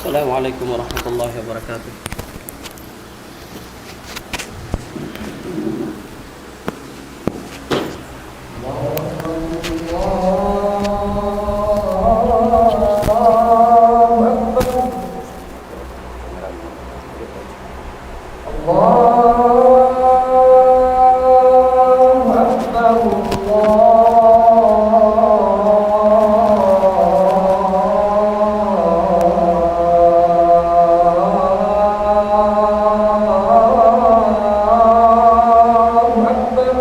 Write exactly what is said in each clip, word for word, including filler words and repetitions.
السلام عليكم ورحمة الله وبركاته. الله أكبر. الله أكبر. الله أكبر.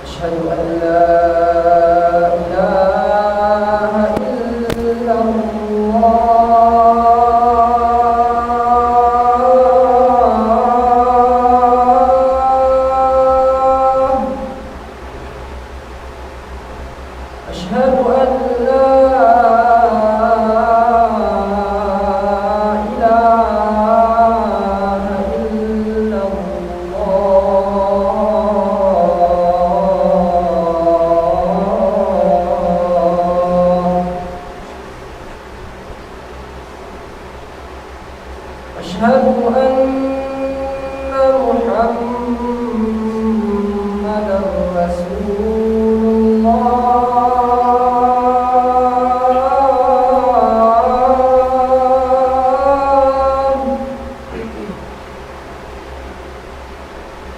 أشهد أن لا إله إلا الله. أشهد أن لا إله إلا الله. أشهد أن محمدا رسول الله.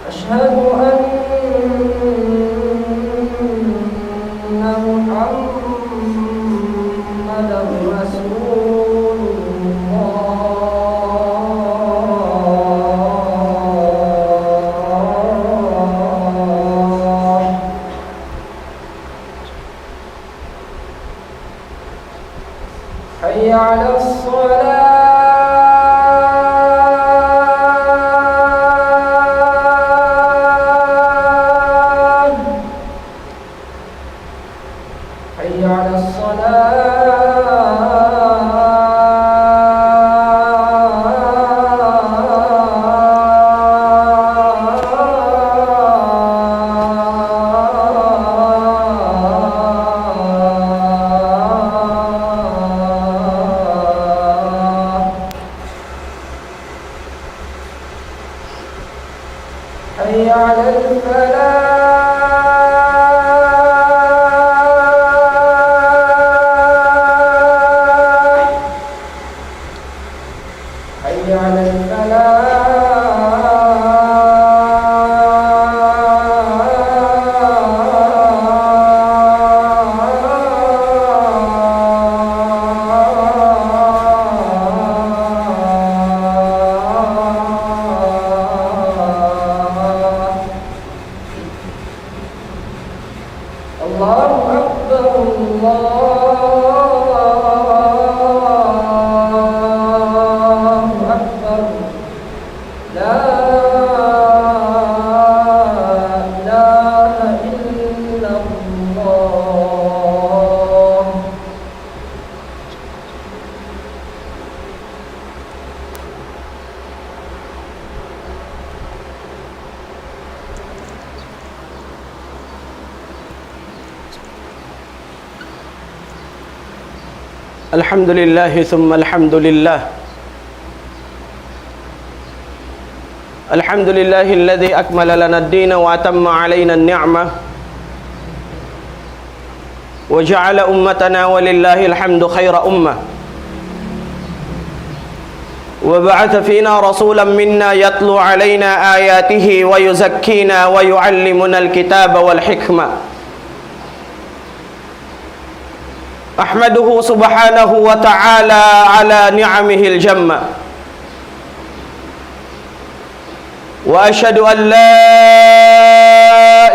أشهد أن محمدا رسول الله. حي على الصلاة. حي على الصلاة. حي على الفلاح. حي على الفلاح. الله أكبر، الله أكبر. لا إله إلا الله. الحمد لله ثم الحمد لله. الحمد لله الذي أكمل لنا الدين وأتم علينا النعمة وجعل أمتنا ولله الحمد خير أمة، وبعث فينا رسولا منا يتلو علينا آياته ويزكينا ويعلمنا الكتاب والحكمة. أحمده سبحانه وتعالى على نعمه الجمة، وأشهد أن لا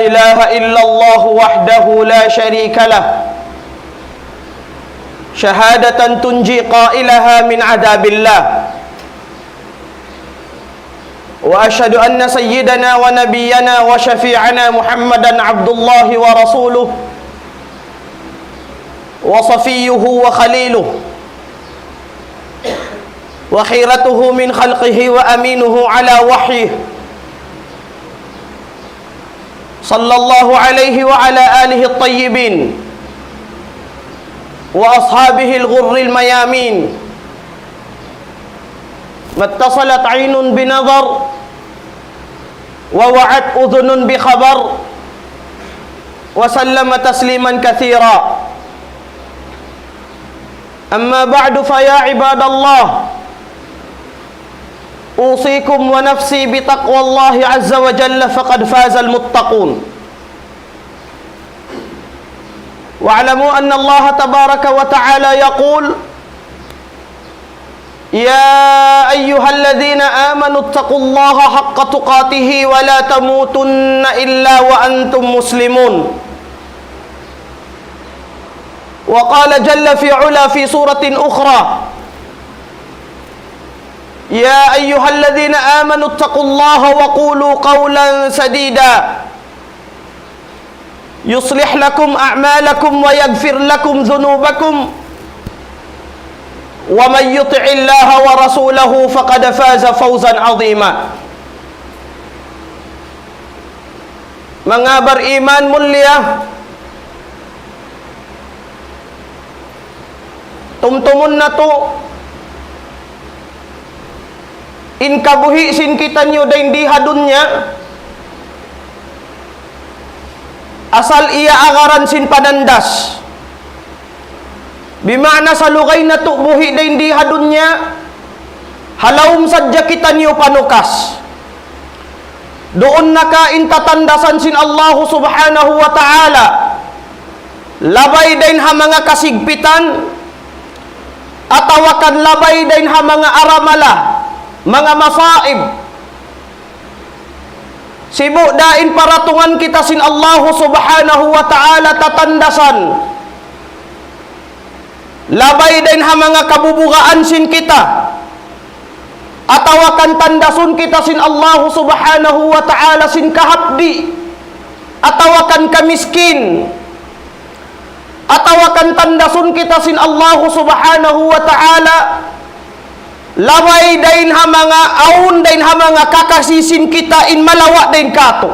إله إلا الله وحده لا شريك له، شهادة تنجي قائلها من عذاب الله. وأشهد أن سيدنا ونبينا وشفيعنا محمدا عبد الله ورسوله وصفيه وخليله وخيرته من خلقه وأمينه على وحيه، صلى الله عليه وعلى آله الطيبين وأصحابه الغر الميامين، ما اتصلت عين بنظر ووعت أذن بخبر، وسلم تسليما كثيرا. أما بعد، فيا عباد الله، أوصيكم ونفسي بتقوى الله عز وجل، فقد فاز المتقون. واعلموا أن الله تبارك وتعالى يقول: يا أيها الذين آمنوا اتقوا الله حق تقاته ولا تموتن إلا وأنتم مسلمون. وقال جل في علا في سورة أخرى: يا أيها الذين آمنوا اتقوا الله وقولوا قولا سديدا يصلح لكم أعمالكم ويغفر لكم ذنوبكم ومن يطع الله ورسوله فقد فاز فوزا عظيما. Manga bariman mulia, tumtumun natu' in kabuhi' sin kitaniyu dayn di ha dunya, asal iya agaran sin panandas. Bima'na salugay natu' buhi' dayn di ha dunya, ha lawm sadja kitaniyu panukas. Duun na ka in tatandasan sin Allahu Subhanahu wa Ta'ala, labay dayn ha manga kasigpitan, atawa kan labay dayn ha manga aramala, manga masaib. Sibu' da in paratungan kita sin Allahu Subhanahu wa Ta'ala tatandasan, labay dayn ha manga kabubugaan sin kita, atawa kan tandasun kita sin Allahu Subhanahu wa Ta'ala sin kahapdi', atawa kan kamiskin, atawa kan tandasun kita sin Allahu Subhanahu wa Ta'ala, labay dayn ha manga awn, dayn ha manga kakasi sin kita in malawa' dayn kātu'.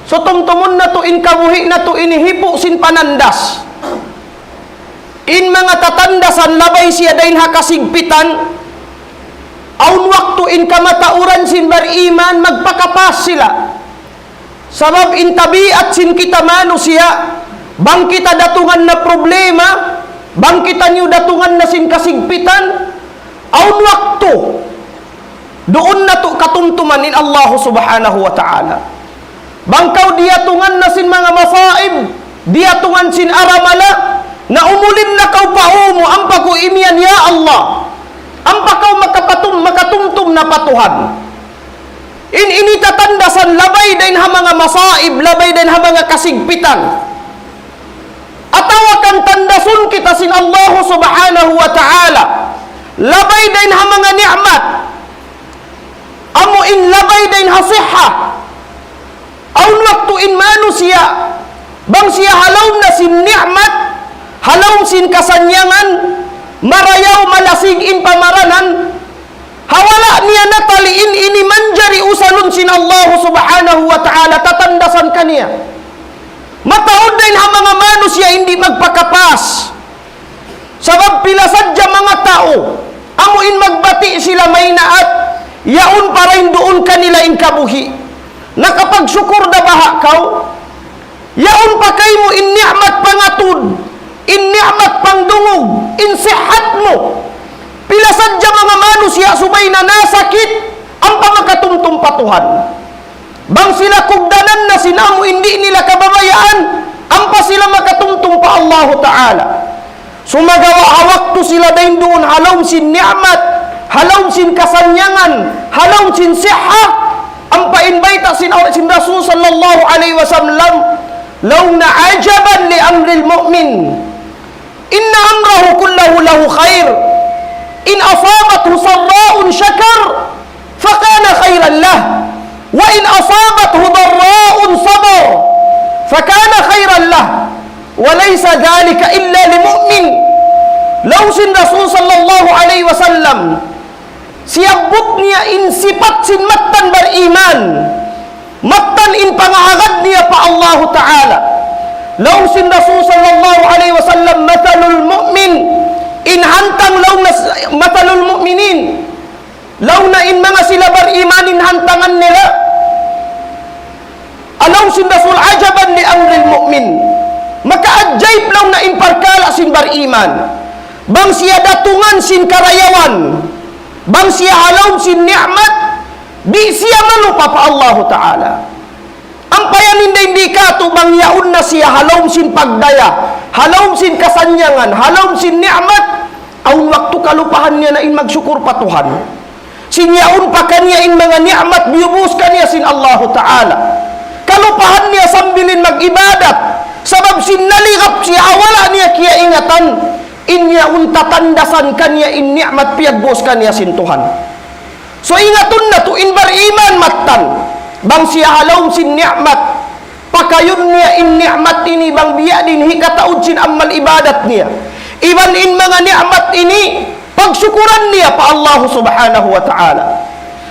So tumtumun natu' in kabuhi' natu' ini hipu' sin panandas. In manga tatandasan labay siya dayn ha kasigpitan, awn waktu in kamatauran sin bariman magpakapas sila. Sabab in tabiat sin kita manusiya', bang kita datungan na problema, bang kitaniyu datungan na sin kasigpitan, awn waktu, duun natu' katumtuman in Allahu Subhanahu wa Ta'ala. Bang kaw diyatungan na sin manga masaib, diyatungan sin aramala, na umulim na kaw pa umu, ampa kaw imiyan, "Ya Allah, ampa kaw makapatum-, makatumtum na pa Tuhan." In ini tatandasan labay dayn ha manga masaib, labay dayn ha manga kasigpitan. Atawa kan tandasun kita sin Allahu Subhanahu wa Ta'ala, labay dayn ha manga ni'mat, amu in labay dayn ha siha. Awn waktu in manusiya', bang siya ha lawm na sin ni'mat, ha lawm sin kasannyangan, marayaw malasig in pamaranan, ha wala' niya natali in ini manjari usalun sin Allahu Subhanahu wa Ta'ala, tatandasan kaniya. Mataud dayn ha manga manusiya' in di' magpakapas. Sabab pila sadja manga tau, amu in magbati' sila maynaat, yaun pa dayn duun kanila in kabuhi'. Nakapagsukur da baha' kaw? Yaun pa kaymu in ni'mat pangatud, in ni'mat pangdungug, in sihat mu. Pila sadja manga manusiya' subay na nasakit, ampa makatumtum pa Tuhan. Bang sila kugdanan na sin amu in di' nila kababayaan, ampa sila makatumtum pa Allahu Ta'ala. Sumagawa' ha waktu sila dayn duun ha lawm sin ni'mat, ha lawm sin kasannyangan, ha lawm sin siha, ampa in bayta' sin, sin Rasul sallallahu alayhi wasallam, laung niya, "عجبا لأمر المؤمن، إن أمره كله له خير، إن أصابته سراء شكر فكان خيرا له، وإن أصابته ضراء صبر فكان خيرا له، وليس ذلك إلا لمؤمن." Laung sin Rasul sallallahu alayhi wasallam, siyabbut niya in sipat sin mattan bariman, mattan in pangahagad niya pa Allahu Ta'ala. Laung sin Rasul sallallahu alayhi wasallam, "Mathalul mu'min," in hantang laung na s-, "Mathalul mu'minin," laung na in manga sila bariman in hantangan nila. Laung sin Rasul, "Ajaban li amril mu'min." Makaajib laung na in parkala' sin bariman. Bang siya datungan sin karayawan, bang siya ha lawm sin ni'mat, di' siya malupa pa Allahu Ta'ala. Ampa yan in dayn di katu' bang yaun na siya ha lawm sin pagdaya, ha lawm sin kasannyangan, ha lawm sin ni'mat, awn waktu kalupahan niya na in magsukur pa Tuhan. Sin yaun pa kaniya in manga ni'mat biyubus kaniya sin Allahu Ta'ala. Kalupahan niya sambil in mag-ibadat. Sabab sin naligap siya, wala' niya kiyaingatan. In yaun tatandasan kaniya in ni'mat piyagbus kaniya sin Tuhan. So ingatun natu' in bariman mattan. Bang siya ha lawm sin ni'mat, pakayun niya in ni'mat ini bang biya' diin hikataud sin amal ibadat niya. Iban in manga ni'mat ini, pagsukuran niya pa Allah Subhanahu wa Ta'ala.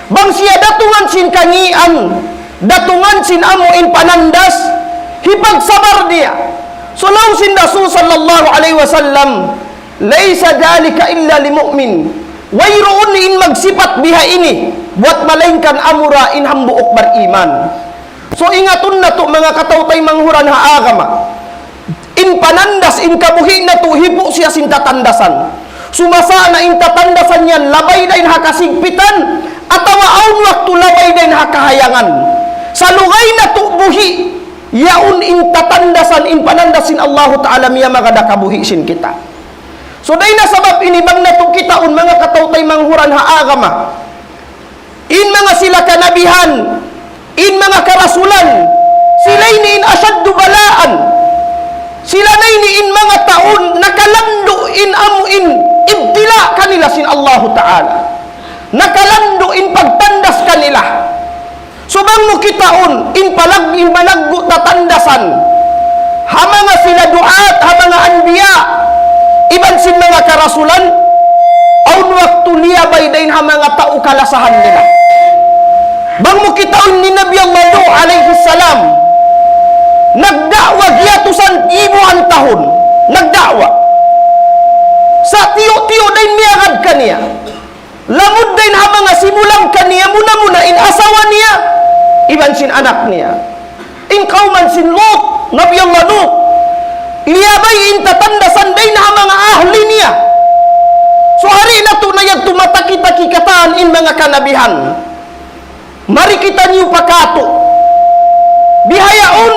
Bang siya datungan sin kangīan, datungan sin amu in panandas, hipagsabar niya. So laung sin Rasul sallallahu alayhi wasallam, "Laysa dhalika illa li mu'min." Wayruun in magsipat biha ini, buwat malaingkan amura in hambuuk bariman. So ingatun natu' manga kataw-taymanghuran ha agama. In panandas, in kabuhi' natu', hipu' siya sin tatandasan. Sumasa na in tatandasan yan, labay dayn ha kasigpitan, atawa awn waktu labay dayn ha kahayangan. Salugay natu' buhi', yaun in tatandasan, in panandas sin Allahu Ta'ala miyamagad ha kabuhi' sin kita. So dayn ha sabab ini bang natu' kitaun manga kataw-taymanghuran ha agama. In manga sila kanabihan, in manga karasulan, sila ini in ashaddu balaan. Sila na ini in manga tau nakalandu' in amu in ibtila kanila sin Allahu Ta'ala. Nakalandu' in pagtandas kanila. So bang mu kitaun, in palag-, in malaggu' tatandasan ha manga sila du'at, ha manga anbiya, iban sin manga karasulan, awn waktu liyabay dayn ha manga tau kalasahan nila. Bang mu kitaun in Nabi Allah Nuh alayhi salam, nagda'wa giyatusan ibuan tahun, nagda'wa. Sa' tiyu'-tiyu' dayn miyagad kaniya. Lamud dayn ha manga simulang kaniya muna-muna in asawa niya, iban sin anak niya. In kawman sin Lut, Nabi Allah Lut, liyabay in tatandasan dayn ha manga ahli niya. So hari natu' na yadtu mataki-taki katan in manga kanabihan. Mari kitaniyu pa katu'. Bihaun,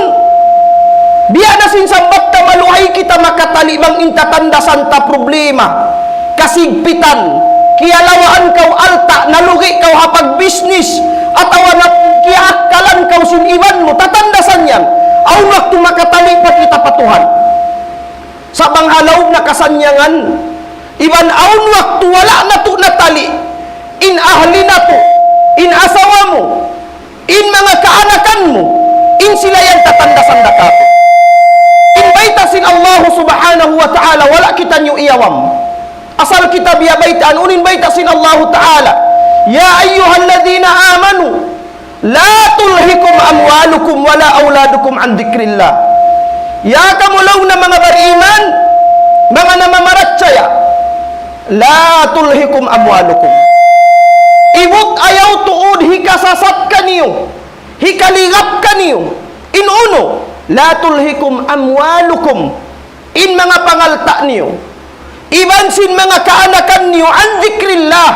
biya' na sin sambat ta, maluhay kita makatali' bang in tatandasan ta problema, kasigpitan, kiyalawaan kaw alta', nalugi kaw ha pagbisnis, atawa na kiyaakkalan kaw sin iban mu, tatandasan yan. Awn waktu makatali' pa kita pa Tuhan. Sa' bang ha lawm na kasannyangan, iban awn waktu wala' natu' natali', in ahli natu', in asawa mu, in manga kaanakan mu, in sila yan tatandasan da katu'. In bayta' sin Allah Subhanahu wa Ta'ala, wala' kitaniyu iyawam. Asal kita biya' baytaan, unu in bayta' sin Allah Ta'ala. يا أيها الذين آمنوا لا تلهكم أموالكم ولا أولادكم عن ذكر الله. Ya kamu laung na manga bariman, manga namamarachaya, لا تلهكم أموالكم. Ibut ayaw tuud hikasasat kaniyu, hikaligap kaniyu. In unu, لا تلهكم أموالكم. In manga pangalta' niyu, iban sin manga kaanakan niyu, عن ذكر الله,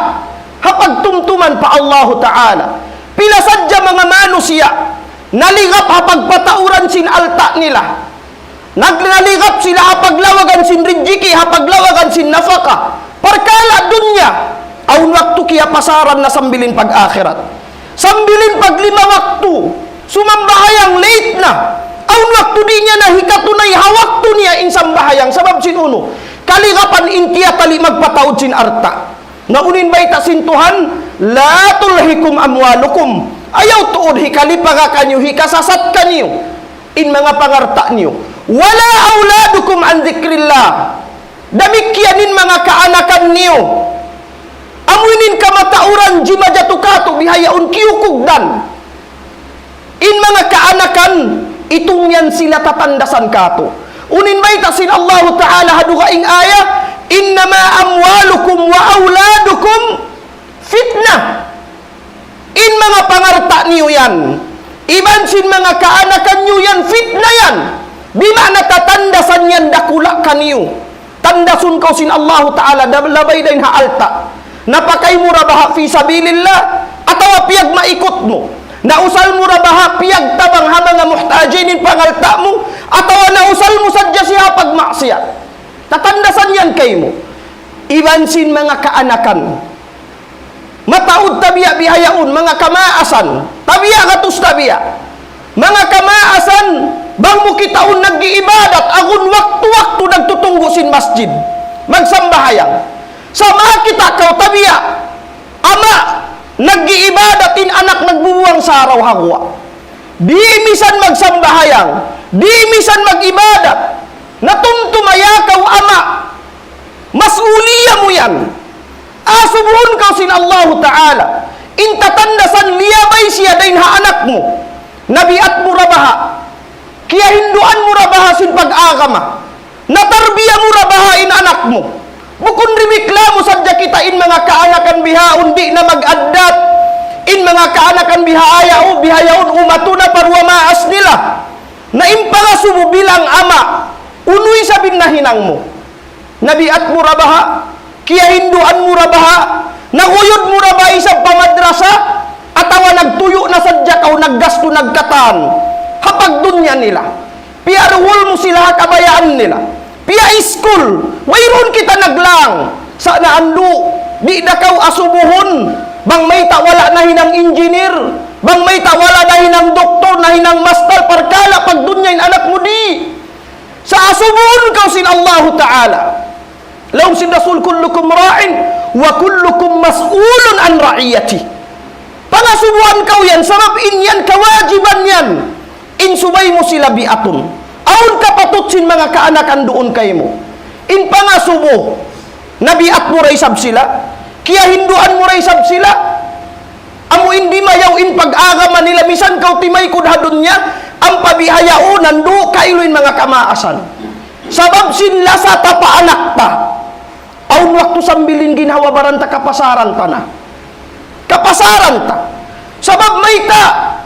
ha pagtumtuman pa Allahu Ta'ala. Pila sadja manga manusiya', naligap ha pagpatauran sin alta' nila. Nag-, naligap sila ha paglawagan sin rijiki, ha paglawagan sin nafaka. Parkala' dunya, awn waktu kiyapasaran na sambil in pag-akhirat. Sambil in paglima waktu, sumambahayang late na. Awn waktu di' niya na hikatunay ha waktu niya in sambahayang. Sabab sin unu, kaligapan in tiyatali' magpataud sin alta'. Na unu in bayta' sin Tuhan, لا تلهكم أموالكم. Ayaw tuud hikalipaga kaniyu, hikasasat kaniyu in manga pangalta' niyu. ولا أولادكم عن ذكر الله. Damikkiyan in manga kaanakan niyu. Amu ini in kamatauran jimajatu katu' bihaun kiyukugdan. In manga kaanakan, Itung yan sila tatandasan katu'. Unu in bayta' sin Allahu Ta'ala ha dugaing ayat, إنما أموالكم وأولادكم فتنة. In manga pangalta' niyu yan, iban sin manga kaanakan niyu yan, fitna yan. Bima'na tatandasan yan dakula' kaniyu. Tandasun kaw sin Allahu Ta'ala, da-, labay dayn ha alta'. Napakay mu ra baha' fi sabilillah, atawa piyagmaikut mu. Nausal mu ra baha' piyagtabang ha manga muhtajin in pangalta' mu, atawa nausal mu sadja siya pagmaksiyat. Tatandasan yan kaymu. Iban sin manga kaanakan. Mataud tabiya' bihaun, manga kamaasan. Tabiya' gatus tabiya'. Manga kamaasan, bang mu kitaun nag-iibadat, agun waktu-waktu nagtutunggu' sin masjid. Magsambahayang. Sa' makakita' kaw tabiya'. Ama', nag-iibadat in anak nagbubuwang saraw ha guwa'. Di' misan magsambahayang. Di' misan mag-ibadat. Natumtuma ya kaw ama'. Mas'uliya mu yan. Asubuhun kaw sin Allahu Ta'ala. In tatandasan liyabay siya dayn ha anak mu. Nabiat mu ra baha'. Kiyahinduan mu ra baha' sin pag-agama. Natarbiya mu ra baha' in anak mu. Bukun dimikiyan mu sadja kita in manga kaanakan bihaun di' na mag-addat. In manga kaanakan bihaun, bihaun umatu na pa duwa maas nila. Na in pangasubu bilang ama', unu isab in nahinang mu. Nabiat mu ra baha', kiyahinduan mu ra baha', naguyud mu ra baha' isab pa madrasa, atawa nagtuyu' na sadja kaw naggastu nagkatan ha pagdunya nila. Piyaruhul mu sila ha kabayaan nila. Piya-iskul, wayruun kita naglang. Sa' na andu', di' da kaw asubuhun, bang mayta' wala' nahinang engineer, bang mayta' wala' nahinang doktor, nahinang master, parkala' pagdunya in anak mu di'. Sa' asubuhun kaw sin Allahu Ta'ala. Laung sin Rasul, كلكم راع وكلكم مسؤول عن رعيته. Pangasubuhan kaw yan, sabab in yan kawajiban yan. In subay mu sila biatun. Awn kapatut sin manga kaanakan duun kaymu. In pangasubu, nabiat mu ra isab sila, kiyahinduan mu ra isab sila, amu in dimayaw in pag-agama nila, misan kaw timaykud ha dunya, ampa bihaun, nandu' kailu in manga kamaasan. Sabab sin lasa ta pa anak ta. Awn waktu sambil in ginhawa-baran ta kapasaran ta na. Kapasaran ta. Sabab mayta',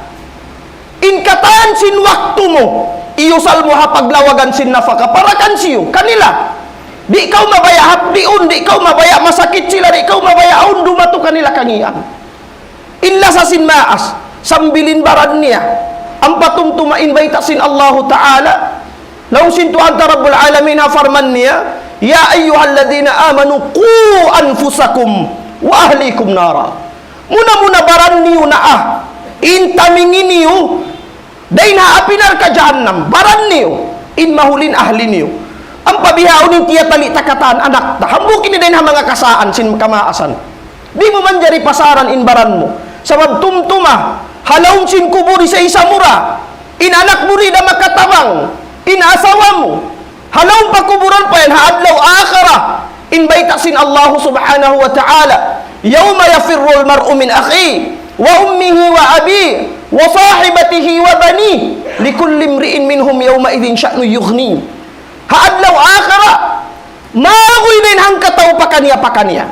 in katan sin waktu mu, iyusal mu ha paglawagan sin nafaka, para kansiyu, kanila. Di' kaw mabaya' hapdiun, di' kaw mabaya' masakit sila, di' kaw mabaya' awn dumatu kanila kangīan. In lasa sin maas, sambil in baran niya. Ampa tumtuma in bayta' sin Allahu Ta'ala. Laung sin Tuhan ta Rabbul Alamin ha parman niya, يا أيها الذين آمنوا قوا أنفسكم وأهليكم نارا. Muna-muna baran niyu na, ah, in tamingi niyu, dayn ha api narka' jahannam, baran niyu, in mahuli in ahli niyu. Ampa bihaun in tiyatali' ta katan anak ta. Hambuuk ini dayn ha manga kasaan sin kamaasan. Di' mu manjari pasaran in baran mu. Sabab tumtuma, ha lawm sin kubul isa-isa mu ra. In anak mu di' da makatabang. In asawa mu. Ha lawm pa kubulan pa yan, ha adlaw akhirat. In bayta' sin Allah subhanahu wa ta'ala, يوم يفر المرء من أخيه وأمه وأبيه وصاحبته وبنيه لكل امرئ منهم يومئذ شأن يغنيه. Ha adlaw akhirat, maguy na in hangkatau pakaniya-pakaniya.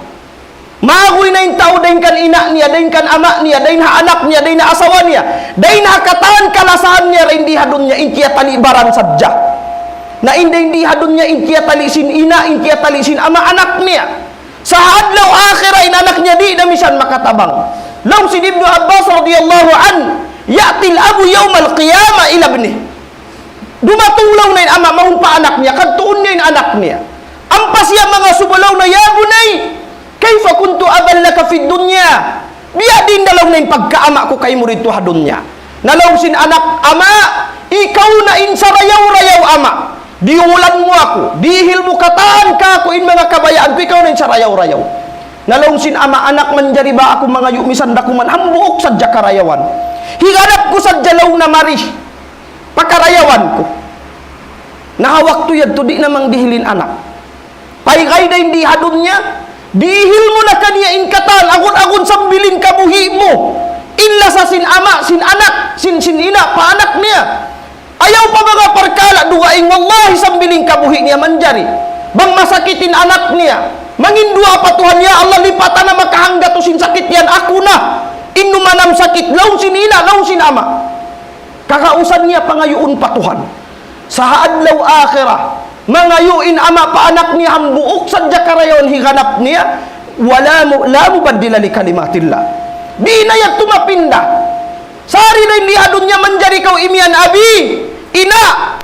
Maguy na in tau dayn kan ina' niya, dayn kan ama' niya, dayn ha anak niya, dayn ha asawa niya, dayn ha katan kalasahan niya, dayn di ha dunya, in tiyatali' baran sadja. Na in dayn di ha dunya, in tiyatali' sin ina', in tiyatali' sin ama', anak niya. Sa' ha adlaw akhirat in anak niya di' na misan makatabang. Laung sin Ibnu Abbas radiyallahu anhu, يأتي الأب يوم القيامة إلى ابنه. Dumatung laung niya in ama' mawn pa anak niya, kadtuun niya in anak niya. Ampa siya mangasubu laung niya, يا بني كيف كنت أبا لك في الدنيا؟ Biya' diin da laung niya in pagkaama' ku kaymu didtu ha dunya. Na laung sin anak, ama', ikaw na in sarayaw-rayaw ama'. Diyuhulan mu aku, dihil mu katan kaku' in manga kabayaan ku, ikaw na in sarayaw-rayaw. Na laung sin ama', anak, manjari ba aku mangayu' misan da kuman hambuuk sadja karayawan. Higanap ku sadja laung niya mari pa karayawan ku. Na ha waktu yadtu di' na mangdihil in anak. Paygay da in di ha dunya, dihil mu na kaniya in katan, agun-agun sambil in kabuhi' mu. In lasa sin ama', sin anak, sin, sin ina', pa anak niya. Ay pa manga parkala' dugaing, wallahi, sambil in kabuhi' niya manjari. Bang masakit in anak niya, manginduwaa pa Tuhan, "Ya Allah, lipatan na makahangga tu sin sakit yan, aku na. Innu manam sakit," laung sin ina', laung sin ama'. Kagausan niya pangayuun pa Tuhan. Sa' ha adlaw akhirat, mangayu' in ama' pa anak niya hambuuk sadja karayawan higanap niya, ولا م-، لا مبدل لكلمات الله. Di' na yadtu mapinda. Sari na in di ha dunya manjari kaw imiyan, "Abi, ina',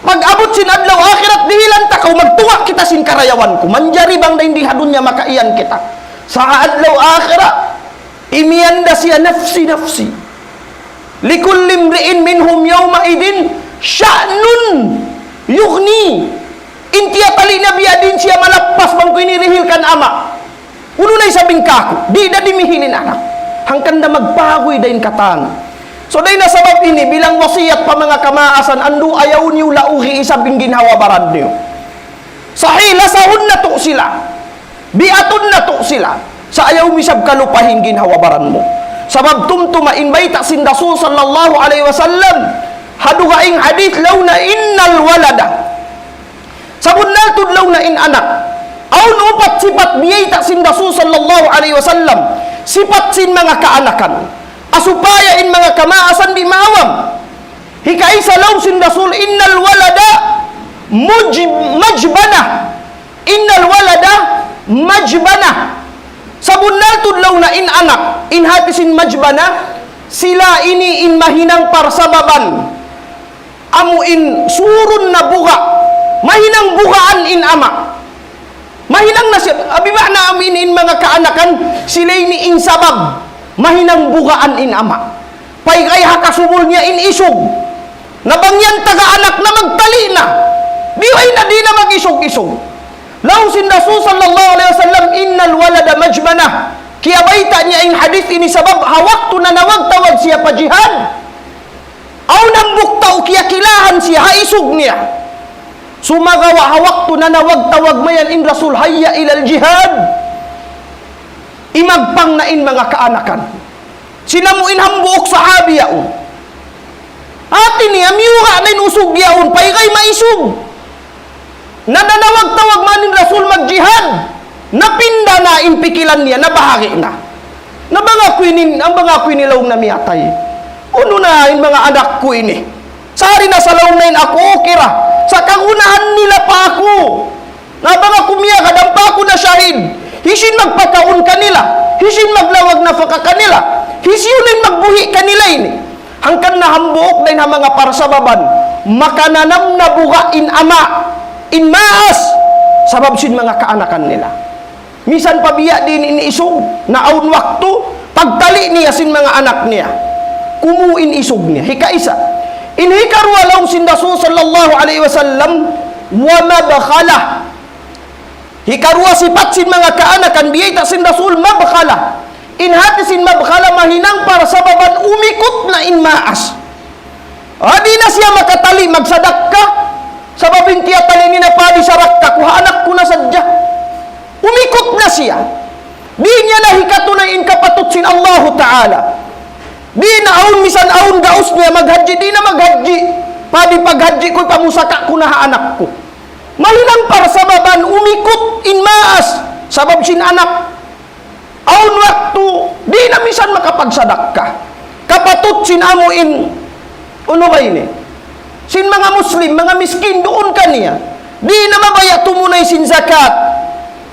pag-abut sin adlaw akhirat, dihilan ta kaw, magtunga' kita sin karayawan ku." Manjari bang na in di ha dunya makaiyan kita. Sa' ha adlaw akhirat, imiyan da siya, "نفسي، نفسي. لكل امرئ منهم يومئذ شأن يغنيه." In tiyatali' na biyadiin siya malappas bang kuy ini dihil kan ama'. Unu na isab in kāku', di' da dimihil in anak. Hangkan da magpaguy da in katan. So, dayn ha sabab ini, bilang wasiyat pa manga kamaasan, andu' ayaw niyu laugi isab in ginhawa-baran niyu. Sahi, lasahun natu' sila. Biatun natu' sila. Sa' ayaw mu isab kalupahi in ginhawa-baran mu. Sabab tumtuma in bayta' sin Rasul sallallahu alayhi wasallam, ha dugaing hadith laung niya, "إن الولد." Sabunnal tuud laung niya in anak. Awn upat sipat biyayta' sin Rasul sallallahu alayhi wasallam. Sipat sin manga kaanakan. Ha supaya in manga kamaasan di' maawam. Hikaisa laung sin Rasul, "إن الولد مج-، مجبنة. إن الولد مجبنة." Sabunnal tuud laung niya in anak, in hati sin majbana, sila ini in mahinang parsababan amu in surun na buga', mahinang bugaan in ama'. Mahinang na siya, abi, ma'na amu in, in manga kaanakan, sila ini in sabab, mahinang bugaan in ama'. Paygay ha kasubul niya in isug. Na bang yan taga anak na, magtali' na. Di' way na, di' na mag-isug-isug. Laung sin Rasul sallallahu alayhi wasallam, "إن الولد مجبنة." Kiyabayta' niya in hadith ini sabab ha waktu nanawag-tawag siya pa jihad, awn hambuuk tau kiyakilahan siya ha isug niya. Sumagawa' ha waktu nanawag-tawag mayan in Rasul, "حي على الجهاد." Imagpang na in manga kaanakan. Sin amu in hambuuk sahabi yaun. Hati niya, miyuga' na in usug yaun, paygay maisug. Na nanawag-tawag man in Rasul magjihad. Napinda na in pikilan niya, nabahagi' na. Na bang aku ini, na bang aku ini laung niya miyatay. Unu na in manga anak ku ini? Sari na sa laung niya in aku, okay ra. Sa' kagunahan nila pa aku. Na bang aku miyagad, ampa aku na shahid. Hisiyu in magpakaun kanila? Hisiyu in maglawag napaka kanila? Hisiyu in magbuhi' kanila ini? Hangkan na hambuuk dayn ha manga parsababan, makananam na buga' in ama', in maas, sabab sin manga kaanakan nila. Misan pa biya' diin in isug, na awn waktu, pagtali' niya sin manga anak niya, kumu' in isug niya. Hikaisa. In hikaruwa laung sin Rasul sallallahu alayhi wasallam, ومبخلة. Hikaruwa sipat sin manga kaanakan, biyayta' sin Rasul, mabkhala. In hati sin mabkhala, mahinang parsababan umikut na in maas. Ah, di' na siya makatali' magsadakka. Sabab in tiyatali' niya na, "Padi, sarakka ku, ha anak ku na sadja." Umikut na siya. Di' niya na hikatunay in kapatut sin Allahu Ta'ala. Di' na awn, misan awn gaus niya maghajji, di' na maghajji. "Padi, paghajji ku, pamusaka ku na ha anak ku." Mahinang parsababan umikut in maas, sabab sin anak. Awn waktu, di' na misan makapagsadakka. Kapatut sin amu in, unu ba ini? Sin manga Muslim, manga miskin, duun kaniya. Di' na mabaya' tumunay sin zakat.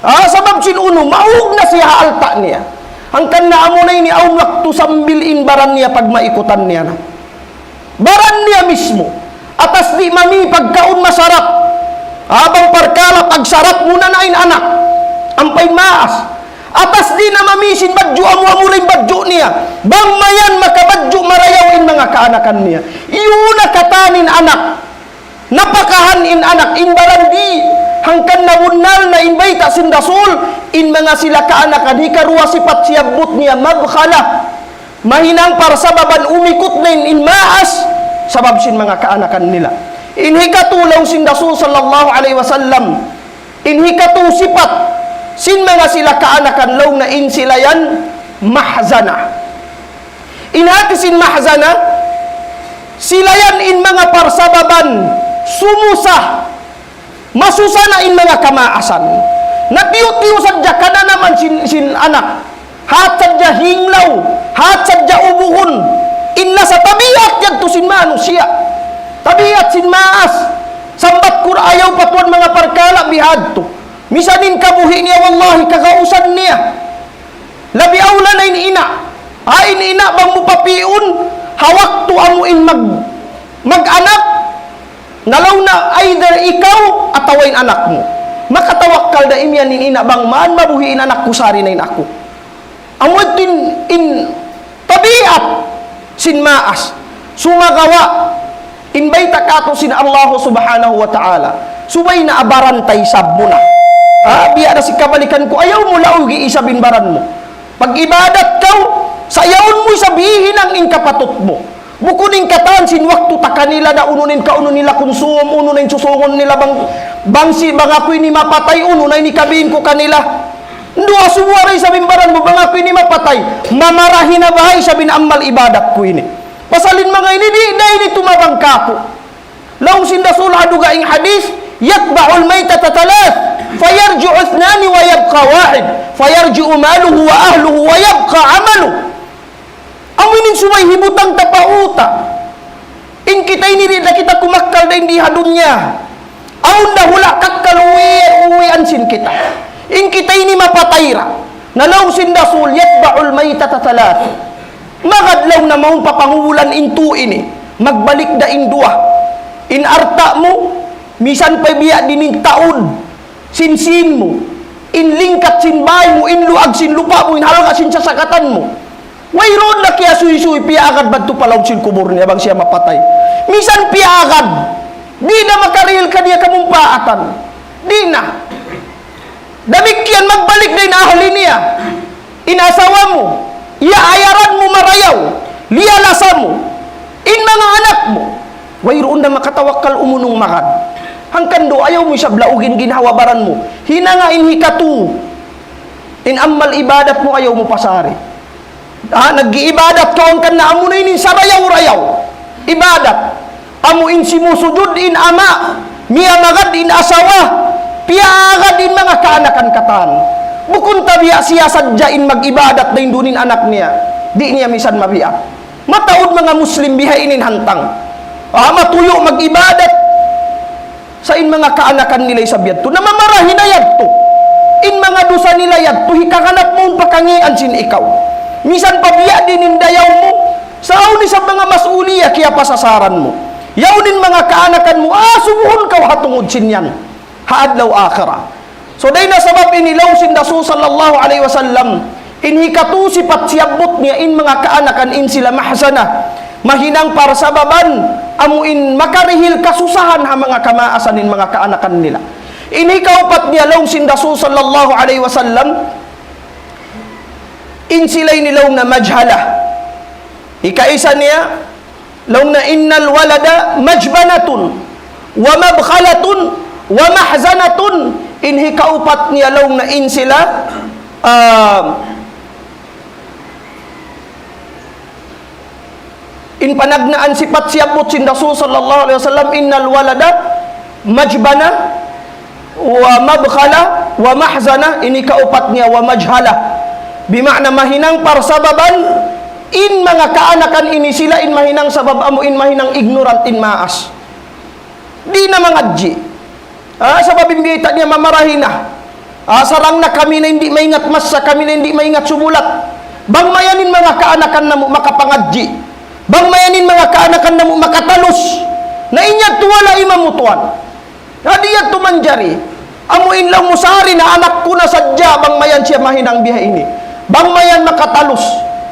Ah, sabab sin unu, maug na siya ha alta' niya. Hangkan na amu na ini awn waktu sambil in baran niya pagmaikutan niya na. Baran niya mismu. Atas di' mami pagkaun masarap. Bang parkala' pagsarap muna na in anak. Ampa in maas. Atas di' na mami sin badju', amu-amu ra in badju' niya. Bang mayan makabadju' marayaw in manga kaanakan niya. Iyu na katan in anak. Napakahan in anak, in baran di'. Hangkan na bunnal na in bayta' sin Rasul, in manga sila kaanakan, hikaruwa sipat siyabbut niya, mabkhala. Mahinang parsababan umikut na in, in maas, sabab sin manga kaanakan nila. In hikatu laung sin Rasul sallallahu alayhi wasallam, in hikatu sipat sin manga sila kaanakan laung niya in sila yan mahzana. In hati sin mahzana, Ilayan in manga parsababan, sumusa, masusa na in manga kamaasan. Natiyu'-tiyu' sadja kananaman sin, sin anak. Hat sadja hinglaw, hat sadja ubuhun. In nasa tabiat yadtu sin manusiya'. Tabiat sin maas. Sambat ku ra ayaw pa tuwan manga parkala' bihadtu. Misan in kabuhi' niya, wallahi, kagausan niya. Labi awla na in ina'. Ha, in ina' bang mu papiun, ha waktu amu in mag-, mag-anak, na laung niya either ikaw atawa in anak mu. Makatawakkal da imiyan in ina' bang man mabuhi' in anak ku, sari na in aku. Amu yadtu in, in tabiat sin maas. Sumagawa', in bayta' katu' sin Allah Subhanahu wa Ta'ala, subay na abaran ta isab mu na. Ha, biya' da sin kabalikan ku, ayaw mu laugi isab in baran mu. Pag-ibadat kaw, sayaun mu isab hihinang in kapatut mu. Bukun in katan sin waktu ta kanila na unu na in kaunu nila kunsum, unu na in susungun nila bang, bang si, bang aku ini mapatay, unu na in hikabin ku kanila. Duwa subu ra isab in baran mu, bang aku ini mapatay, mamarahi na baha' isab in amal ibadat ku ini. Pasal in manga ini, di' da ini tumabang kāku'. Laung sin Rasul ha dugaing hadith, يتبع الميتة ثلاث، فيرجع اثنان ويبقى واحد، فيرجع ماله وأهله ويبقى عمله. Amu ini in subay hibutang ta pa uta'. In kita ini di' da kita kumakkal dayn di ha dunya. Awn da hula' kakkal uwi', uwian sin kita. In kita ini mapatay ra. Na laung sin Rasul, يتبع الميتة ثلاث. Magad laung na mawn pa pangubulan in tū ini. Magbalik da in duwa. In alta' mu, misan pa biya' diin in taud sin sīn mu, in lingkat sin bāy mu, in luag sin lupa' mu, in halga' sin sasakatan mu. Wayruun na kiyasuysuy, piyaagad madtu pa lawm sin kubul niya bang siya mapatay. Misan piyaagad, di' na makarihil kaniya kamumpaatan. Di' na. Damikkiyan magbalik da in ahli niya. In asawa mu, iyaayaran mu marayaw, liyalasa mu, in manga anak mu, wayruun na makatawakkal umunung magad. Hangkan duun ayaw mu isab laugin ginhawa-baran mu. Hinanga in hikatū, in amal ibadat mu ayaw mu pasari. Ha, nag-iibadat kaw hangkan na amu na ini sarayaw-rayaw. Ibadat. Amu in simusujud in ama', miyamagad in asawa, piyaagad in manga kaanakan katan. Bukun tabiya' siya sadja in mag-ibadat dayn duun in anak niya. Di' niya misan mabiya'. Mataud manga Muslim bihaini in hantang. Ah, matuyu' mag-ibadat. Sa' in manga kaanakan nila isab yadtu, na mamarahi na yadtu. In manga dusa nila yadtu, hikaganap mu pa kangīan sin ikaw. Misan pa biya' diin in dayaw mu, sa' awn isab manga mas'uliya kiyapasasaran mu. Yaun in manga kaanakan mu, asubuhun kaw ha tungud sin yan. Ha adlaw akhirat. So, dayn ha sabab ini laung sin Rasul sallallahu alayhi wasallam, in hikatū sipat siyabbut niya in manga kaanakan in sila mahzana. Mahinang parsababan, amu in makarihil kasusahan ha manga kamaasan in manga kaanakan nila. In hikaupat niya laung sin Rasul sallallahu alayhi wasallam, in sila ini laung na majhala. Hikaisa niya, laung na إن الولد مجبنة ومبخلة ومحزنة. In hikaupat niya laung na in sila, ah, in panagnaan sipat siyabbut sin Rasul sallallahu alayhi wasallam, إن الولد مجبنة ومبخلة ومحزنة, in hikaupat niya ومجهلة. Bima'na mahinang parsababan, in manga kaanakan ini sila in mahinang sabab amu in mahinang ignorant in maas. Di' na mangadji'. Ah, sabab in biyayta' niya mamarahi na. Ah, sarang na kami na di' maingat masa, kami na di' maingat sumulat. Bang mayan in manga kaanakan namu' makapangadji'. Bang mayan in manga kaanakan namu' makatalus. Na in yadtu wala' imamu tuwan. Na di' yadtu manjari. Amu in laung mu sari na anak ku na sadja bang mayan siya mahinang biya' ini. Bang mayan makatalus.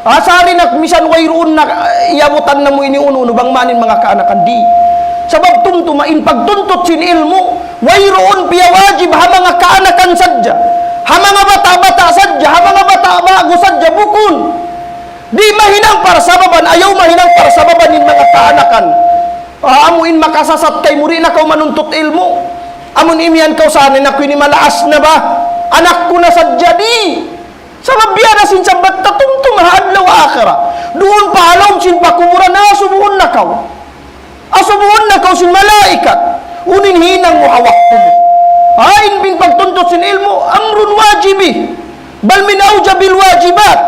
Ah, sari na misan wayruun na, ah, iyabutan namu' ini unu-unu bang mayan in manga kaanakan di'. Sabab tumtuma in pagtuntut sin ilmu', wayruun piyawajib ha manga kaanakan sadja. Ha manga bata'-bata' sadja, ha manga bata' ba'gu sadja, bukun. Di' mahinang parsababan, ayaw mahinang parsababan in manga kaanakan. Ah, amu in makasasat kaymu, di' na kaw manuntut ilmu'. Amu in imiyan kaw sa anak ku ini malaas na ba? Anak ku na sadja di'. Sabab biya' da sin sabbat ta tumtuma ha adlaw akhirat. Duun pa ha lawm sin pakuburan, asubuhun na kaw. sin malaikat, unu in hinang mu ha waktu mu. Ain bin pagtuntut sin ilmu, amrun wajibi. Bal min awjabil wajibat.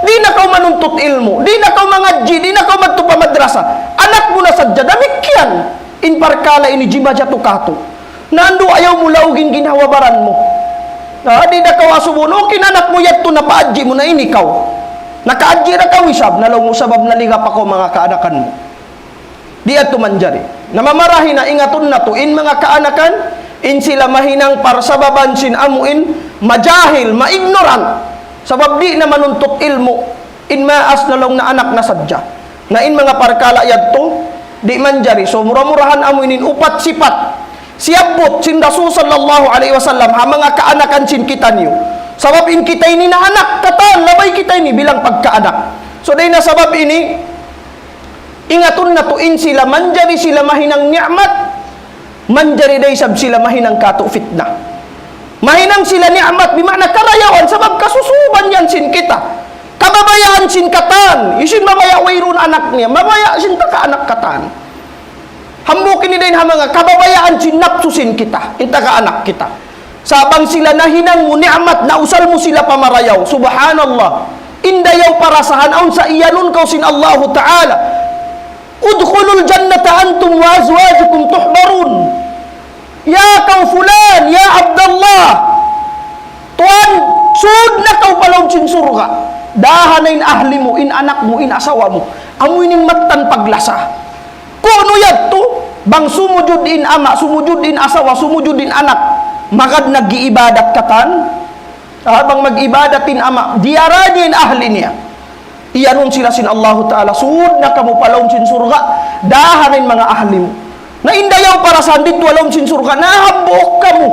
Di' na kaw manuntut ilmu, di' na kaw mangadji', di' na kaw madtu pa madrasa. Anak mu na sadja, damikkiyan. In parkala' ini jimajatu katu'. Na andu' ayaw mu laugin ginhawa-baran mu. Na, di' na kaw asubuhun, okay na anak mu yadtu na paadji' mu na ini kaw. Nakaadji' na kaw isab, na laung mu sabab naliga pa kaw manga kaanakan mu. Di' yadtu manjari. Na mamarahi na ingatun natu', in manga kaanakan, in sila mahinang parsababan sin amu in majahil, ma-ignorant. Sabab di' na manuntut ilmu, in maas na laung na anak na sadja. Na in manga parkala' yadtu, di' manjari. So, mura-murahan amu ini in upat sipat siyabbut sin Rasul sallallahu alayhi wasallam ha manga kaanakan sin kitaniyu. Sabab in kita ini na anak katan, labay kita ini bilang pagkaanak. So, dayn ha sabab ini, ingatun natu' in sila, manjari sila mahinang ni'mat, manjari da isab sila mahinang katu' fitna. Mahinang sila ni'mat, bima'na karayawan, sabab kasusuban yan sin kita. Kababayaan sin katan, hisiyu in mabaya' wayruun anak niya, mabaya' sin taga anak katan. Hambuuk ini dayn ha manga kababayaan sin napsu sin kita, in taga anak kita. Sa' bang sila nahinang mu ni'mat, nausal mu sila pa marayaw. Subhanallah. In dayaw parasahan, awn sa iyanun kaw sin Allahu Ta'ala. ادخلوا الجنة أنتم وأزواجكم تحبرون. Ya kaw fulan, ya Abdullah. Tuwan, sud na kaw pa lawm sin surga'. Dahan na in ahli mu, in anak mu, in asawa mu. Amu ini in mattan paglasa. Kunu' yadtu, bang sumujud in ama', sumujud in asawa, sumujud in anak, magad nag-iibadat katan, ah, bang mag-ibadat in ama', diyara niya in ahli niya. Iyanun sila sin Allahu Ta'ala, sud na kamu pa lawm sin surga', dahan na in manga ahli mu. Na in dayaw parasahan didtu ha lawm sin surga', na hambuuk kamu.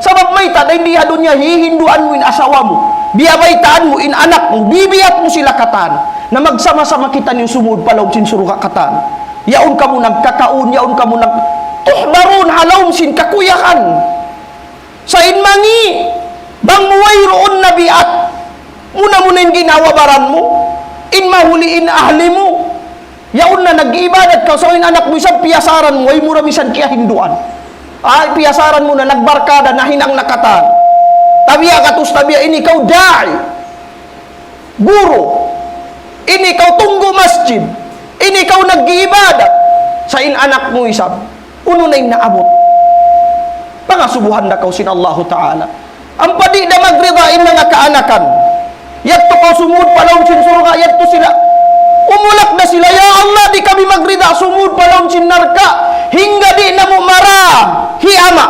Sabab mayta', dayn di ha dunya, hihinduan mu in asawa mu, biyabaytaan mu in anak mu, bibiyat mu sila katan. Na magsama-sama kitaniyu sumud pa lawm sin surga' katan. Yaun kamu nagkakaun, yaun kamu nag-, تحبرون ha lawm sin kakuyagan. Sa' in mangi', bang mu wayruun na biat, muna-muna in ginhawa-baran mu, in mahuli in ahli mu, yaun na nag-iibadat kaw, sa' in anak mu isab piyasaran mu, way mu ra misan kiyahinduan. Ay, piyasaran mu na, nagbarkada, nahinang na katan. Tabiya' katus tabiya', ini kaw da'i. Guru, ini kaw tunggu' masjid, ini kaw nag-iibadat, sa' in anak mu isab, unu na in naabut? Pangasubuhan da kaw sin Allahu Ta'ala. Ampa di' da magrida in manga kaanakan. Yadtu kaw sumud pa lawm sin surga', yadtu sila. Umulak da sila, "Ya Allah, di' kami magrida sumud pa lawm sin narka'. Hangkan di' namu' mara hi ama'."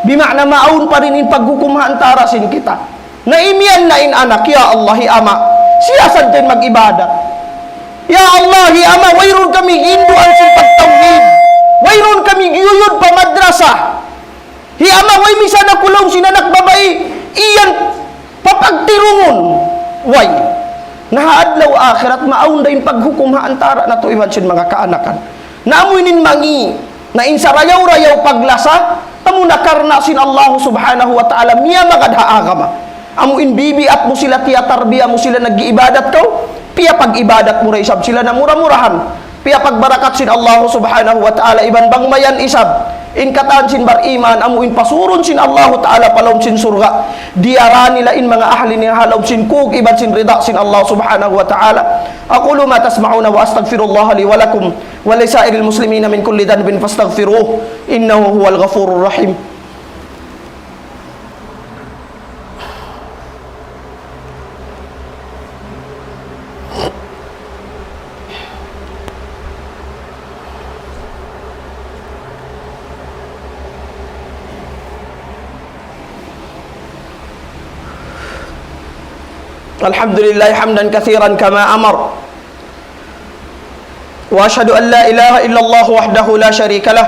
Bima'na maawn pa rin in paghukum ha antara sin kita. Na imiyan na in anak, "Ya Allah, hi ama', siya sadja in mag-ibadat. Ya Allah, hi ama', wayruun kami hinduan sin pagtawhid. Wayruun kami giyuyud pa madrasa. Hi ama', way misan aku laung sin anak babai, iyan papagtirungun." Way. Na ha adlaw akhirat, maawn da in paghukum ha antara natu' iban sin manga kaanakan. Na amu ini in mangi', na in sarayaw-rayaw paglasa, amu na karna' sin Allah Subhanahu wa Ta'ala, miyamagad ha agama. Amu in bibiat mu sila, tiyatarbiya mu sila, nag-iibadat kaw, piyapag-ibadat mu da isab sila, na mura-murahan piyapagbarakat sin Allah Subhanahu wa Ta'ala, iban bang mayan isab in katan sin bariman, amu in pasurun sin Allah Ta'ala pa lawm sin surga', diyara nila in manga ahli niya ha lawm sin kug iban sin rida sin Allah Subhanahu wa Ta'ala. أقول ما تسمعون وأستغفر الله لي ولكم ولسائر المسلمين من كل ذنب فاستغفروه إنه هو الغفور الرحيم. الحمد لله حمدا كثيرا كما أمر. وأشهد أن لا إله إلا الله وحده لا شريك له،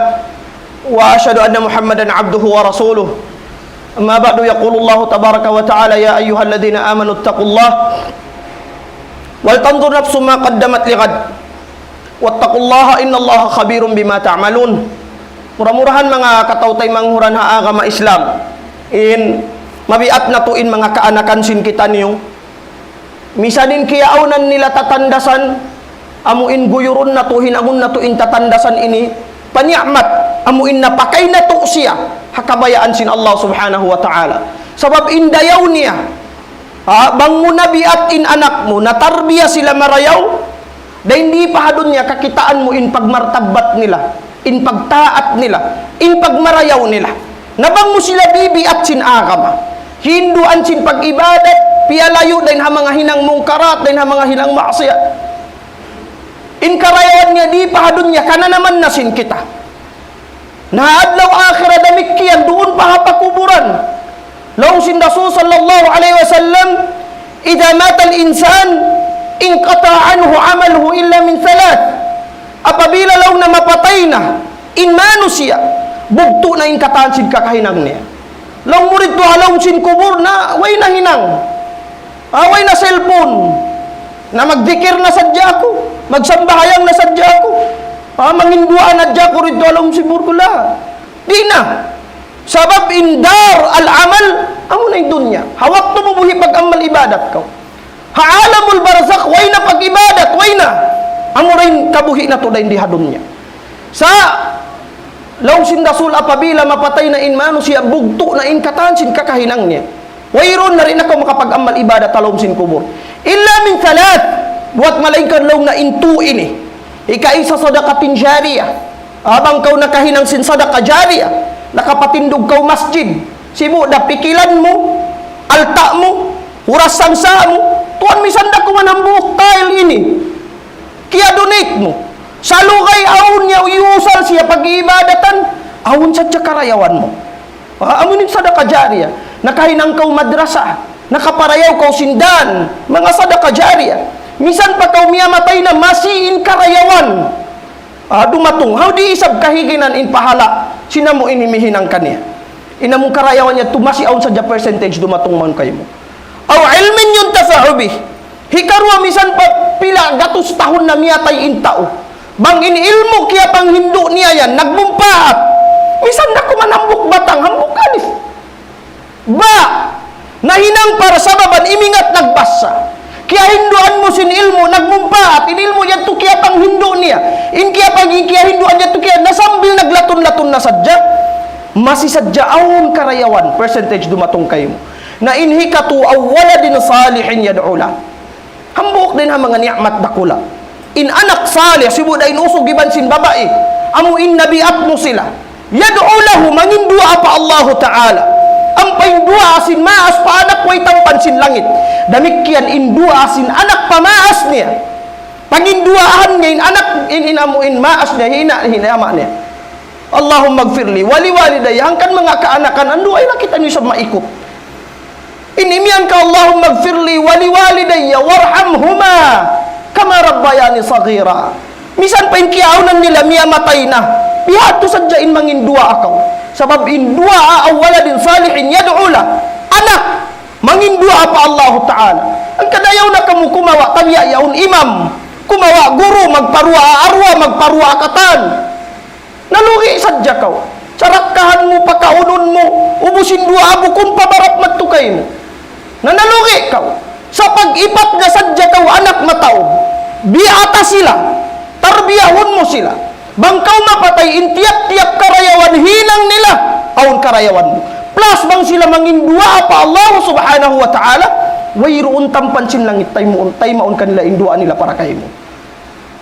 وأشهد أن محمدا عبده ورسوله. أما بعد، يقول الله تبارك وتعالى: يا أيها الذين آمنوا اتقوا الله ولتنظر نفس ما قدمت لغد واتقوا الله إن الله خبير بما تعملون. Mura-murahan manga kataw-taymanghuran ha agama Islam, in mabiat natu' in manga kaanakan sin kitaniyu, misan in kiyaawnan nila tatandasan, amu in guyurun natu', hinangun natu' in tatandasan ini, pa ni'mat, amu in napakay natu' siya ha kabayaan sin Allah Subhanahu wa Ta'ala. Sabab in dayaw niya, ha, bang mu nabiat in anak mu, natarbiya sila marayaw, dayn di pa ha dunya kakitaan mu in pagmartabbat nila, in pagtaat nila, in pagmarayaw nila. Na bang mu sila bibiat sin agama, hinduan sin pag-ibadat, piyalayu' dayn ha manga hinang mungkarat, dayn ha manga hinang maksiyat. In karayawan niya di pa ha dunya, kananaman na sin kita. Na ha adlaw akhirat damikkiyan duun pa ha pakuburan. Laung sin Rasul sallallahu alayhi wasallam, إذا مات الإنسان انقطع عنه عمله إلا من ثلاث. Apabila laung na mapatay na in manusiya', bugtu' na in katan sin kakahinang niya. Laung mu didtu ha lawm sin kubul na, way na hinang. Ah, way na cellphone. Na magdikir na sadja aku, magsambahayang na sadja aku. Ah, manginduwaa na sadja aku didtu ha lawm sin kubul ku, la. Di' na. Sabab in dar al-amal, amu na in dunya. Ha waktu mu buhi' pag-amal ibadat kaw. Ha alamul barzakh, way na pag-ibadat, way na. Amu ra in kabuhi' natu' dayn di ha dunya. Sa' laung sin Rasul, apabila mapatay na in manusiya', bugtu' na in katan sin kakahinang niya. Wayruun na di' na kaw makapag-amal ibadat ha lawm sin kubul. إلا من ثلاث, buwat malaingkan laung na in tū ini. Hikaisa sadaqatin jariyah. Bang kaw nakahinang sin sadaqa jariyah, nakapatindug kaw masjid, sibu' da pikilan mu, alta' mu, uras sangsa' mu, tuwan misan da kuman hambuuk tile ini, kiya-donate mu. Sa' lugay awn niya iyusal siya pag-iibadatan, awn sadja karayawan mu. Ah, amu in sadaqa jariyah. Nakahinang kaw madrasa, nakaparayaw kaw sin dan, manga sadaqa jariyah. Misan pa kaw miyamatay na masi in karayawan. Ah, dumatung. Hawnu di' isab kahiginan in pahala' sin amu in himihinang kaniya. In amu karayawan niya tu masi awn sadja percentage dumatung mawn kaymu. أو علم ينتفع به. Hikaruwa, misan pa pila gatus tahun na miyatay in tau, bang in ilmu' kiyapanghindu' niya yan nagmumpaat, misan da kuman hambuuk batang, hambuuk alif, ba, nahinang pa sababan imingat nagbasa, kiyahinduan mu sin ilmu' nagmumpaat, in ilmu' yadtu kiyapanghindu' niya, in kiyapang-, in kiyahinduan yadtu kiya-, na sambil naglatun-latun na sadja, masi sadja awn karayawan, percentage dumatung kaymu. Na in hikatū, أو ولد صالح يدعو له. Hambuuk dayn ha manga ni'mat dakula'. In anak salih, sibu' da in usug iban sin babai, amu in nabiat mu sila. يدعو له, manginduwaa pa Allahu Ta'ala. Ampa in duwaa sin maas pa anak way tampan sin langit. Damikkiyan in duwaa sin anak pa maas niya. Panginduwaahan niya in anak, in, in amu in maas niya, hi ina', hi ama' niya. اللهم اغفر لي ولوالدي, hangkan manga kaanakan, andu' ay na kitaniyu isab maikut. In imiyan ka, اللهم اغفر لي ولوالدي وارحمهما كما ربياني صغيرا. Misan pa in kiyaawnan nila miyamatay na, bihadtu sadja in manginduwaa kaw. Sabab in duwaa, أو ولد صالح يدعو له. Anak, manginduwaa pa Allahu Ta'ala. Hangkan ayaw na kamu kumawa', tabiya' yaun imam. Kumawa' guru, magparuwaa arwa, magparuwaa katan. Nalugi' sadja kaw. Sarakkahan mu, pakaunun mu, ubus in duwaa, bukun pa barak madtu kaymu. Na nalugi' kaw. Sa' pag-ipat na sadja kaw anak mataud. Biata sila. Tarbiyahun mu sila. Bang kaw mapatay, in tiyap-tiyap karayawan hinang nila, awn karayawan mu. Plus bang sila manginduwaa pa Allah Subhanahu wa Ta'ala, wayruun tampan sin langit, taymaun, taymaun kanila in duwaa nila para kaymu.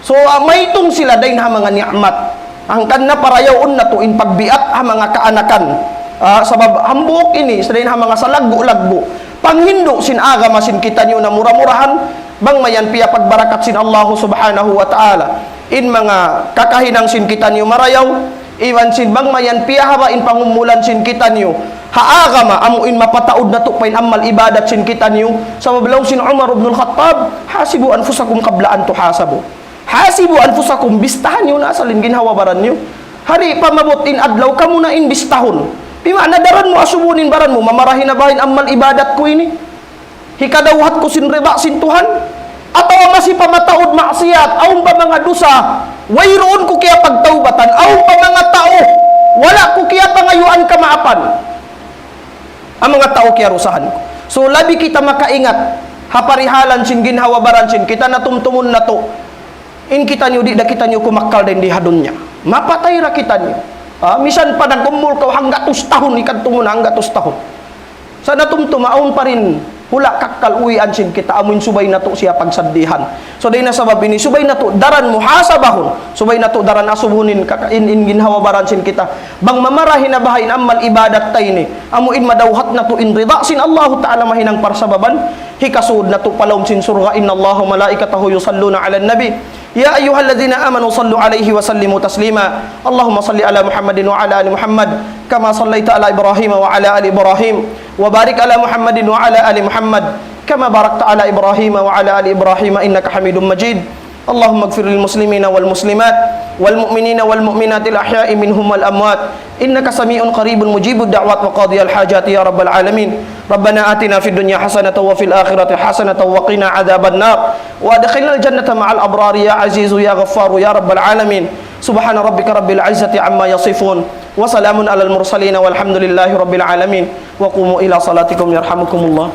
So, ah, maitung sila dayn ha manga ni'mat. Hangkan na parayaun natu' in pagbiat ha manga kaanakan. Ah, sabab hambuuk ini, sa dayn ha manga salaggu'-laggu' panghindu' sin agama sin kitaniyu na mura-murahan, bang mayan piyapagbarakat sin Allahu Subhanahu wa Ta'ala in manga kakahinang sin kitaniyu marayaw, iban sin bang mayan piyahaba' in pangumulan sin kitaniyu ha agama, amu in mapataud natu' pa in amal ibadat sin kitaniyu. Sabab laung sin Umar ibn al-Khattab, حاسبوا أنفسكم قبل أن تحاسبوا. حاسبوا أنفسكم, bistahan niyu na asal in ginhawa-baran niyu. Hari pa maabut in adlaw, kamu na in bistahun. Di' maana daran mu asubuhun in baran mu, mamarahi na ba in amal ibadat ku ini? Hikadawhat ku sin rida sin Tuhan? Atawa masi pa mataud maksiyat, awn pa manga dusa, wayruun ku kiyapagtawbatan, awn pa manga tau, wala' ku kiyapangayuan kamaapan. Amu manga tau kiyarusahan ku. So, labi kita makaingat ha parihalan sin ginhawa-baran sin kita, na tumtumun natu'. In kitaniyu, di' da kitaniyu kumakkal dayn di ha dunya. Mapatay ra kitaniyu. Ah, misan pa nag-umul kaw hanggatus tahun, ikadtu mu na hanggatus tahun. Sa' natumtum awn pa rin hula' kakkal uwian sin kita, amuin subay natu' siya pagsaddihan. So, dayn ha sabab ini, subay natu' daran muhasabahun, subay natu' daran asubuhun in, kaka-, in, in ginhawa-baran sin kita. Bang mamarahi na baha' in amal ibadat ta ini, amuin madawhat natu' in rida sin Allahu Ta'ala mahinang parsababan, hikasud natu' pa lawm sin surga', إن الله وملائكته يصلون على النبي يا أيها الذين آمنوا صلوا عليه وسلموا تسليما. اللهم صل على محمد وعلى آل محمد كما صليت على إبراهيم وعلى آل إبراهيم وبارك على محمد وعلى آل محمد كما باركت على إبراهيم وعلى آل إبراهيم إنك حميد مجيد. اللهم اغفر للمسلمين والمسلمات والمؤمنين والمؤمنات الأحياء منهم والأموات إنك سميع قريب مجيب الدعوات وقاضي الحاجات يا رب العالمين. ربنا آتنا في الدنيا حسنة وفي الآخرة حسنة وقنا عذاب النار. وأدخلنا الجنة مع الأبرار يا عزيز يا غفار يا رب العالمين. سبحان ربك رب العزة عما يصفون. وسلام على المرسلين والحمد لله رب العالمين. وقوموا إلى صلاتكم يرحمكم الله.